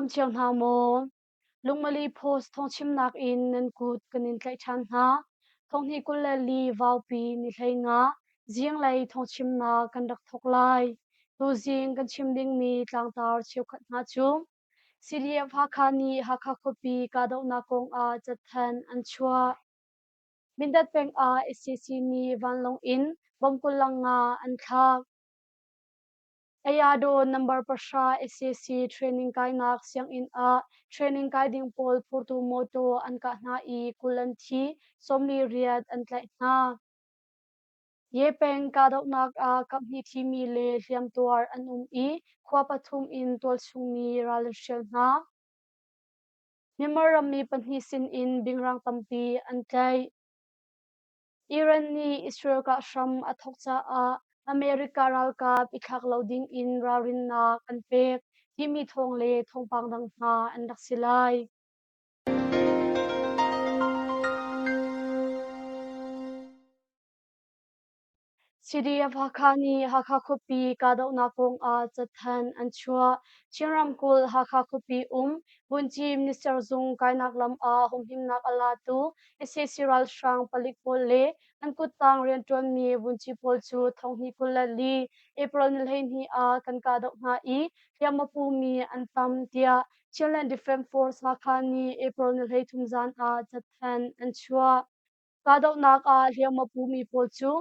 Nan dam cio hna maw? Lungmali Post thawngchimnak in nan kut kan in tlaih ṭhan hna. Thonghnih 24 Vaupi ni 15 zinglei thawngchimnak kan rak thawk lai. Tuzing kan chim dingmi tlangtar cheukhat hna cu CDF Hakha nih Hakha khuapi kahdohnak kong ah cathanh an chuah. Mindat peng ah sac nih vanlawng in bomb 25 an thlak. Ayadaw number 3 sac training kainak sianginn ah training kai ding pawl phurtu mawtaw an kah hna i 20 an thi, 48 an tlaih hna. Ye peng kahdohnak ah kaphnih thimi le hliamtuar an um i khua pathum in tualchung mi ral an hrial hna. Myanmar rammi pahnih sinin bingrang tampi an tlaih. Iran nih Israel kah hram a thawk caah America ralkap i thlak lo ding in ralrinnak an pek timi thawng le thawngpang dang hna an rak si lai. CDF Hakha nih Hakha khuapi kahdohnak kong ah cathanh an chuah. Chin ramkulh Hakha khuapi um Vunci Minister zung kainak lam ah humhimnak a latu sac ralhrang palik pawl le an kuttang rianṭuanmi vunci pawl cu thonghnih 24 April ni 12 ah kan kahdoh hna i hliam a pumi an tam tiah Chinland Defence Force Hakha nih April ni 33 zan ah cathanh an chuah. Kahdohnak ah hliam a pumi pawl cu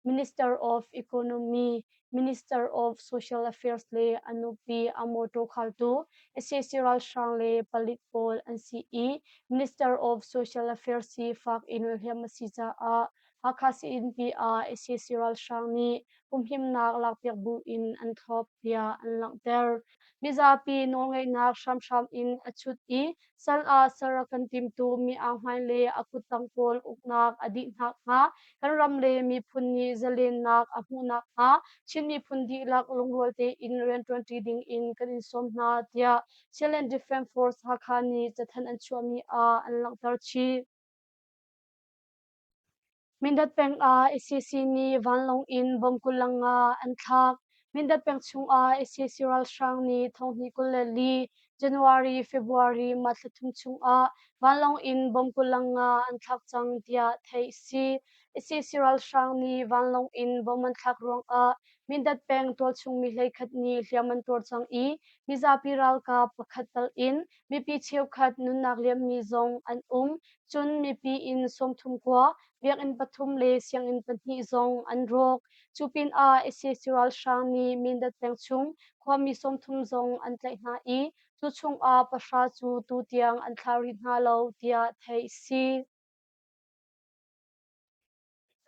Minister of Economy, Minister of Social Affairs le a nupi a mawṭaw khaltu sac ralhrang le palik pawl an si i Minister of Social Affairs hi fak in hliam a si caah Hakha Sii-innpi ah sac ralhrang nih humhimnak lakpiak bu in an thlop tiah an langhter. Mizapi nawlngeihnak hramhram in a chut i Sal ah ser a kan timtu mi Aung Hlaing le a kuttang pawl uknak a dih nakhnga kan ram le miphun nih zalennak a hmuh nakhnga Chin miphun dihlak lungrual tein rianṭuanṭi ding in kan in sawm hna tiah Chinland Defence Force Hakha nih cathanh an chuahmi ah an langhter chih. Mindat peng ah sac nih vanlawng in bomb 25 an thlak. Mindat peng chung ah sac ralhrang nih thonghnih 24 January, February mah thla thum chung ah vanlawng in bomb 25 an thlak cang tiah theih a si. Sac ralhrang nih vanlawng in bomb an thlak ruangah Mindat peng tualchung mi 11 nih hliam an tuar cang i mizapi ralkap pakhat tal in mipi cheukhat nunnak liammi zong an um. Cun mipi inn 30 khua, biakinn pathum le sianginn pahnih zong an rawk. Cu pinah sac ralhrang nih Mindat peng chung khuami 30 zong an tlaih hna i cu chungah pahra cu tutiang an thlah rih hna lo tiah theih a si.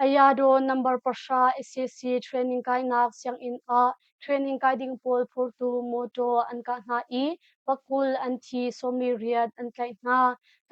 Ayadaw number 3 sac training kainak sianginn ah training kai ding pawl phurtu mawtaw an kah hna i pakul an thi 48 an tlaih hna.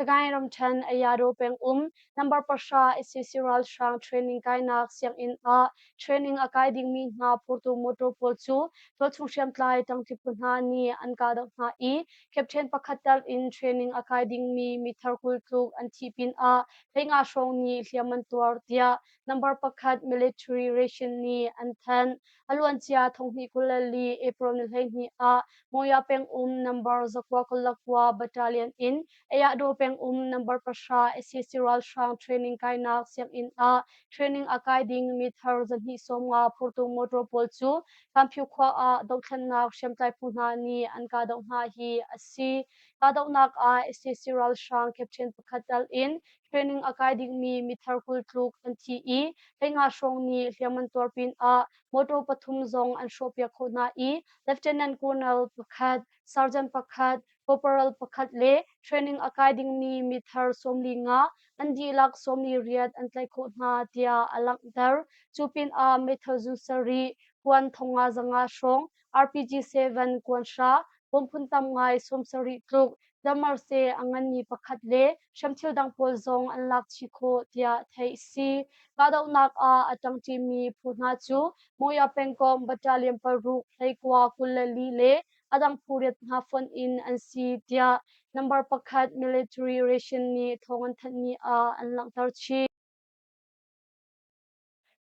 Sagaing ramṭhen Ayadaw pengum number 3 sac ralhrang training kainak sianginn ah training a kai dingmi hna phurtu mawtaw pawl cu tualchung hriamtlai ṭangṭi phu hna nih an kahdoh hna i captain pakhat tal in training a kai dingmi mithar 20 tluk an thih pinah 15 hrawng nih hliam an tuar tiah number pakhat military ration nih an thanh. A luancia thonghnih 24 April ni 12 ah Mawya pengum number 929 battalion in Ayahdaw pengum number 10 sac ralhrang training kainak sianginn ah training a kai ding mi thar 250 phurtu motor pawl cu Kanphiu khua ah dothlennak hriamtlai phu hna nih an kahdoh hna hi a si. Kahdohnak ah sac ralhrang captain pakhat tal in training a kai dingmi mithar 20 tluk an thi i 15 hrawng nih hliam an tuar pinah motor pathum zong an hrawhpiak khawh hna i Lieutenant Colonel pakhat, Sergeant pakhat, Corporal pakhat le training a kai dingmi mithar 45 an dihlak 48 an tlaih khawh hna tiah a langhter. Cu pinah meithal zun sarih, kuan 5500 hrawng, RPG-7 kuan hra, bom phun tam ngai 70 tluk, Damarse a nganmi pakhat le hriamthil dang pawl zong an lak chih khawh tiah theih a si. Kahdohnak ah a ṭangṭimi phu hna cu Mawya pengkomh battalion 6, 19, 24 le a dang phu riat hna fonh in an si tiah number pakhat military ration nih thawng an thanhmi ah an langhter chih.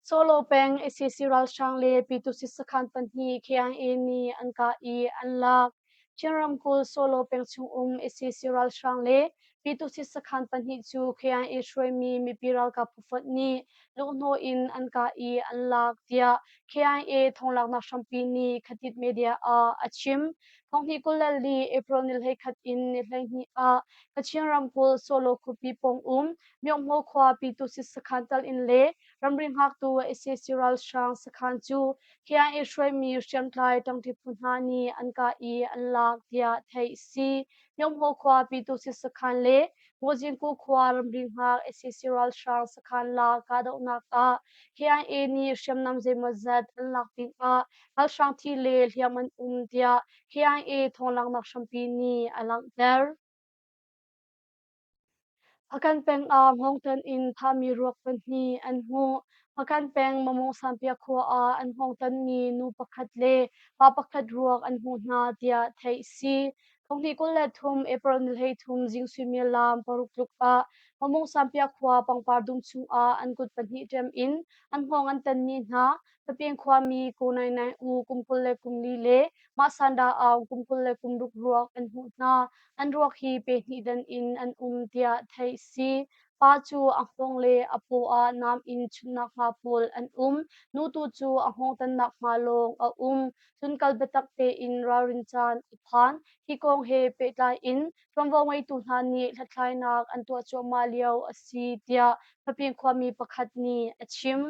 Solo peng sac ralhrang le Pyituhsit sakhan pahnih KIA nih an kah i an lak. Chin ramkulh Solo peng chungum sac ralhrang le Pyituhsit sakhan pahnih cu KIA hruaimi mipi ralkap phufonh nih luhhnawh in an kah i an lak tiah KIA thawnglaknak hrampi nih Khatit Media ah a chim. Thonghnih 24 April ni 11 in ni 12 ah Kachin ramkulh Solo khuapi pawng um Myohmaw khua Pyituhsit sakhan tal in le ramri hngaktu sac ralhrang sakhan cu KIA hruaimi hriamtlai ṭangṭi phu hna nih an kah i an lak tiah theih a si. Myomhaw khua Pyituhsit sakhan le Mawzingku khua ramri hngak sac ralhrang sakhan la kahdohnak ah KIA nih hriamnam zeimawzat an lak pinah ralhrang thi le hliam an um tiah KIA thawnglanghnak hrampi nih a langhter. Hpakant peng ah hngawngtan in thahmi ruak pahnih an hmuh. Hpakant peng Mamawng Sanpiak khua ah an hngawngtanmi nu pakhat le pa pakhat ruak an hmuh hna tiah theih a si. Thonghnih 23 April ni 13 zing suimilam 6 tluk ah Mamawng Sanpiak khua pangpar dum chungah an kut pahnih ṭem in an hngawng an tanmi hna Paping khuami Ko Naing Naing U kum 24 le Mah Sanda Aung kum 26 ruak an hmuh hna. An ruak hi pe hnih dan in an um tiah theih a si. Pa cu a hngawng le a paw ah nam in chunhnak hma pawl an um. Nu tu cu a hngawng tannak hma lawng a um. Cun kal biatak tein ralrin caan a phan. Hi kong he pehtlai in ṭuanvo ngeitu hna nih hlathlainak an tuah cuahmah lio a si tiah Faping khuami pakhat nih a chim.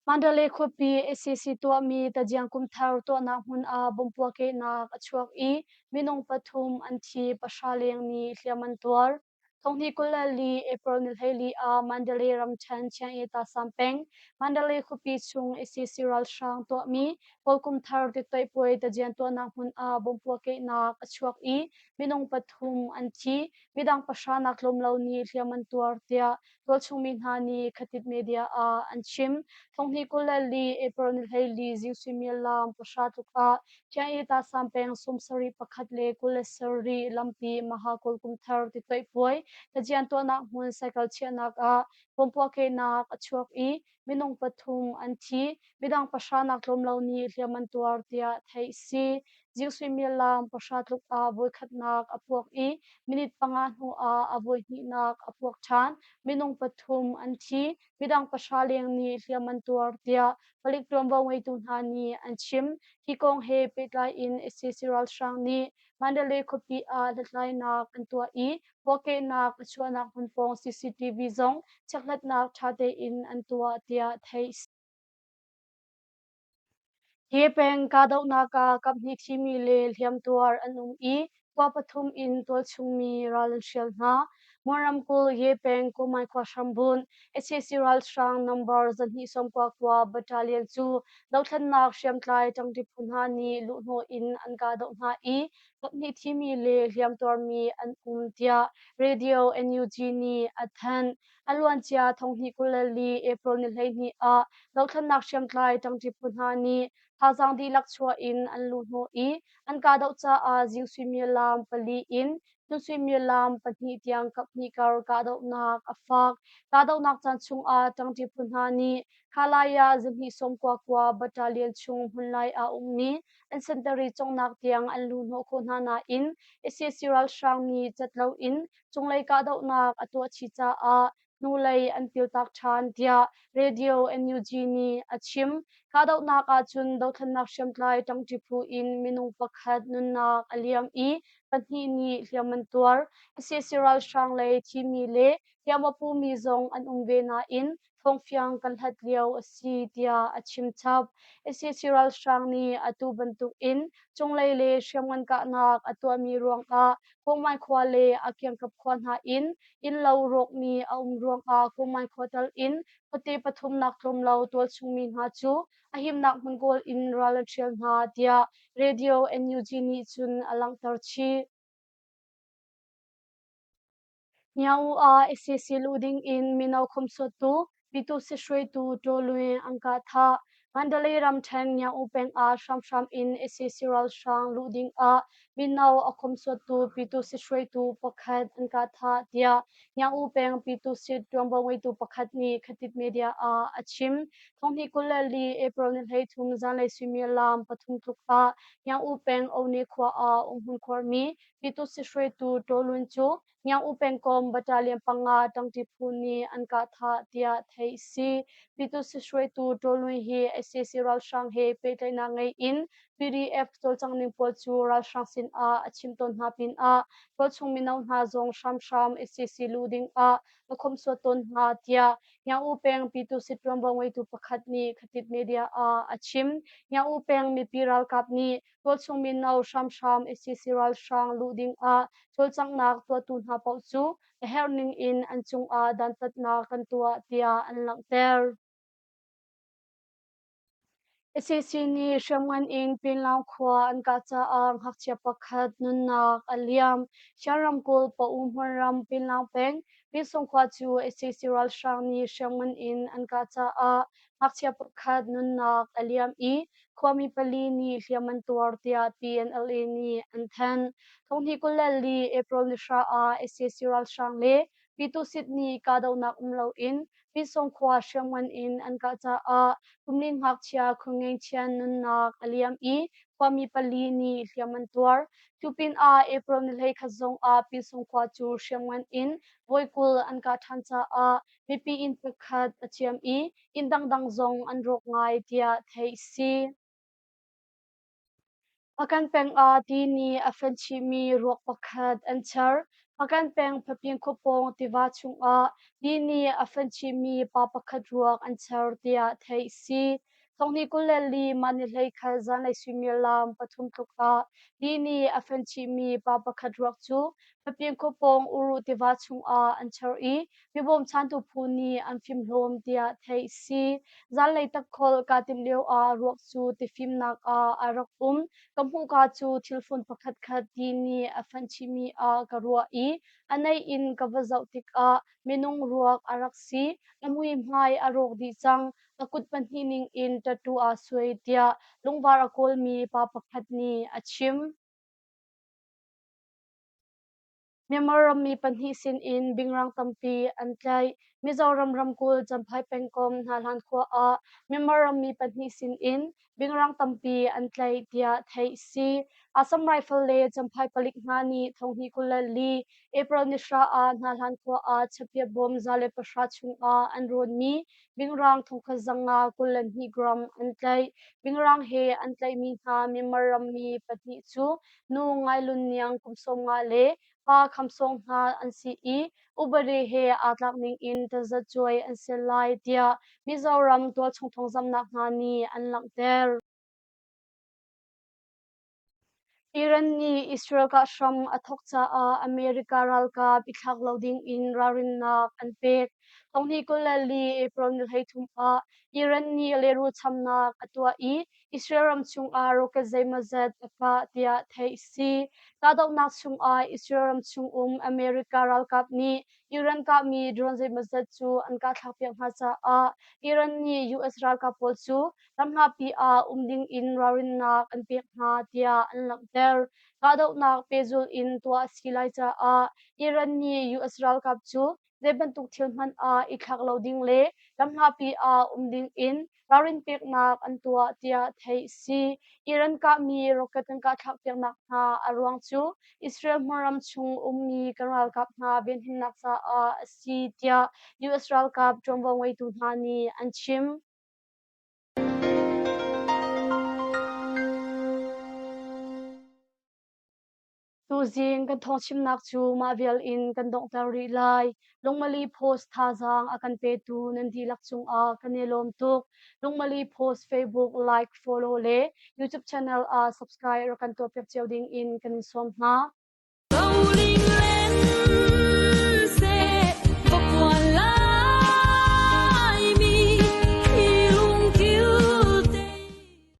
Mandalay khuapi sac tuahmi Tajiang Kumthar tuahnak hmun ah bomb puahkehnak a chuak i minung pathum an thi, pahra leng nih hliam an tuar. Thonghnih 24 April ni 14 ah Mandalay ramṭhen Chiang-e-Tasam peng Mandalay khuapi chung sac ralhrang tuahmi Kawl Kumthar tittoih puai tajian tuahnak hmun ah bomb puahkehnak a chuak i minung pathum an thi, midang pahra nak tlawm lo nih hliam an tuar tiah tualchung mi hna nih Khatit Media ah an chim. Thonghnih 24 April ni 14 zing suimilam 9 tluk ah Chiang-e-Tasam peng 71 le 27 lampi Mahakawl Kumthar titoih puai tajian tuahnak hmun cycle chiahnak ah bomb puahkehnak a chuak i minung pathum an thi, midang pahra nak tlawm lo nih hliam an tuar tiah theih a si. Zing suimilam 9 tluk ah voikhatnak a puak i minute 5 hnu ah a voihnihnak a puak ṭhan. Minung pathum an thi, midang pahra leng nih hliam an tuar tiah palik ṭuanvo ngeitu hna nih an chim. Hi kong he pehtlai in sac ralhrang nih Mandalay khuapi ah hlathlainak an tuah i puahkehnak a chuahnak hmun pawng CCTV zong chekhlatnak ṭha tein an tuah tiah theih a si. Hi peng kahdohnak ah kaphnih thimi le hliamtuar an um i khua pathum in tualchungmi ral an hrial hna. Mon ramkulh Ye peng Kumai khua hrambunh sac ralhrang number 299 battalion cu dothlennak hriamtlai ṭangṭi phu hna nih luhhnawh in an kahdoh hna i kaphnih thimi le hliamtuarmi an um tiah Radio NUG nih a thanh. A luancia thonghnih 24 April ni 12 ah dothlennak hriamtlai ṭangṭi phu hna nih thazaang dihlak chuah in an luhhnawh i an kahdoh caah zing suimilam 4 in chun suimilam 2 tiang kaphnih kar kahdohnak a fak. Kahdohnak caan chungah ṭangṭi phu hna nih Khalaya 299 battalion chung hmunlai ah ummi an sentari congnak tiang an luhhnawh khawh hna nain sac ralhrang nih cat loin cunglei kahdohnak a tuah chih caah hnulei an piltak ṭhan tiah Radio NUG nih a chim. Kahdohnak ahcun dothlennak hriamtlai ṭangṭi phu in minung pakhat nunnak a liam i pahnih nih hliam an tuar. Sac ralhrang lei thimi le hliam a pumi zong an um ve nain thawngfiang kan hlat lio a si tiah a chim chap. Sac ralhrang nih atu bantuk in cunglei le hriamngan kahnak a tuahmi ruangah Kawngmai khua le a kiangkap khua hna in innlo rawkmi a um ruangah Kawngmai khua tal in khuate pathumnak tlawm lo tualchungmi hna cu a himnak hmun kawl in ral an hrial hna tiah Radio NUG nih cun a langhter chih. Nyaung ah sac luh ding in mino khawmhsuattu Pyituhsi hruaitu Taw Lwin an kah thah. Mandalay ramṭhen Nyaung peng ah hramhram in sac ralhrang luh ding ah mino a khomsuattu Pyituhsit hruaitu pakhat an kah thah tiah Ngiang-U peng Pyituhsit ṭuanvo ngeitu pakhat nih Khatit Media ah a chim. Thonghnih 24 April ni 13 zanlei suimilam 3 tluk ah Ngiang-U peng One khua ah umhmun khuarmi Pyituhsit hruaitu Taw Lun cu Ngiang-U pengkomh battalion 5 ṭangṭi phu nih an kah thah tiah theih a si. Pyituhsit hruaitu Taw Lun hi sac ralhrang he pehtlaihnak ngei in PDF cawlcangh ning pawl cu ralhrang sinah a chimh tawn hna pinah tualchung mino hna zong hramhram sac luh dingah a khawmhsuat tawn hna tiah Ngiang-U peng Pyituhsit ṭuanvo ngeitu pakhat nih Khatit Media ah a chim. Ngiang-U peng mipi ralkap nih tualchung mino hramhram sac ralhrang luh dingah cawlcanghnak tuahtu hna paoh cu a herh ning in an cungah dantatnak kan tuah tiah an langhter. Sac nih hriamngan in Pinlaung khua an kah caah ngakchia pakhat nunnak a liam. Shan ramkulh Pa-U hmunram Pinlaung peng Pinsung khua cu sac ralhrang nih hriamngan in an kah caah ngakchia pakhat nunnak a liam i khuami pali nih hliam an tuar tiah PNLA nih an thanh. Thonghnih 24 April ni hra ah sac ralhrang le Pyituhsit nih kahdohnak um loin Pinsung khua hriamngan in an kah caah kumli ngakchia Khungngeng Chian nunnak a liam i khuami pali nih hliam an tuar. Cu pinah April ni 11 zongah Pinsung khua cu hriamngan in voi 20 an kah ṭhan caah mipi inn pakhat a ciam i inn dangdang zong an rawk ngai tiah theih a si. Hpakant peng ah ti nih a fenh chihmi ruak pakhat an char. Hpakant peng Phapin khua pawng tiva chungah ti nih a fenh chihmi pa pakhat ruak an char tiah theih a si. Thonghnih 24 mah ni 11 zanlei suimilam 3 tluk ah ti nih a fenh chihmi pa pakhat ruak cu Phapin khua pawng Uru tiva chungah an char i mi bawmchantu phu nih an fimhlawm tiah theih a si. Zanlei takkholh kaa timh lioah ruak cu tifimnak ah a rak um. Ka hmuhka cu thilfun pakhatkhat ti nih a fanh chihmi ah ka ruah i a naih in ka va zoh tikah minung ruak a rak si. A muihmai a rawk dih cang. A kut pahnih ningin tattoo aa suai tiah lungvar a kawlmi pa pakhat nih a chim. Myanmar rammi pahnih sinin bingrang tampi an tlaih. Mizoram ramkulh Champhai pengkomh Hnahlan khua ah Myanmar rammi pahnih sinin bingrang tampi an tlaih tiah theih a si. Assam Rifle le Champhai palik hna nih thonghnih 24 April ni hra ah Hnahlan khua ah chapiat bawm 110 chungah an rawnmi bingrang 1522 gram an tlaih. Bingrang he an tlaihmi hna Myanmar rammi pahnih cu nu Ngai Lun Niang kum 50 le pa Kham Sawng hna an si i upadi he aa tlak ning in tazacuai an si lai tiah Mizoram tualchung thawngzamhnak hna nih an langhter. Iran nih Israel kah hram a thawk caah America ralkap i thlak lo ding in ralrinnak an pek. Thonghnih 24 April ni 33 ah Iran nih lehrulchamnak a tuah i Israel ram chungah rocket zeimawzat a kah tiah theih a si. Kahdohnak chungah Israel ram chungum America ralkap nih Iran kahmi drone zeimawzat cu an kahthlakpiak hna caah Iran nih US ralkap pawl cu ramhlapi ah um ding in ralrinnak an pek hna tiah an langhter. Kahdohnak pehzulh in tuah a si lai caah Iran nih US ralkap cu zei bantuk thil hmanh ah i thlak lo ding le lamhlapi ah um ding in ralrin peknak an tuah tiah theih a si. Iran kahmi rocket kan kahthlakpiaknak hna a ruang cu Israel hmunram chung ummi kan ralkap hna venhimnak caah a si tiah US ralkap ṭuanvo ngeitu hna nih an chim. Tuzing kan thawngchimnak cu mah vial in kan donghter rih lai. Lungmali Post thazaang a kan petu nan dihlak cungah kan i lawm tuk. Lungmali Post Facebook like, follow le YouTube channel ah subscribe rak kan tuahpiak cio ding in kan in sawm hna.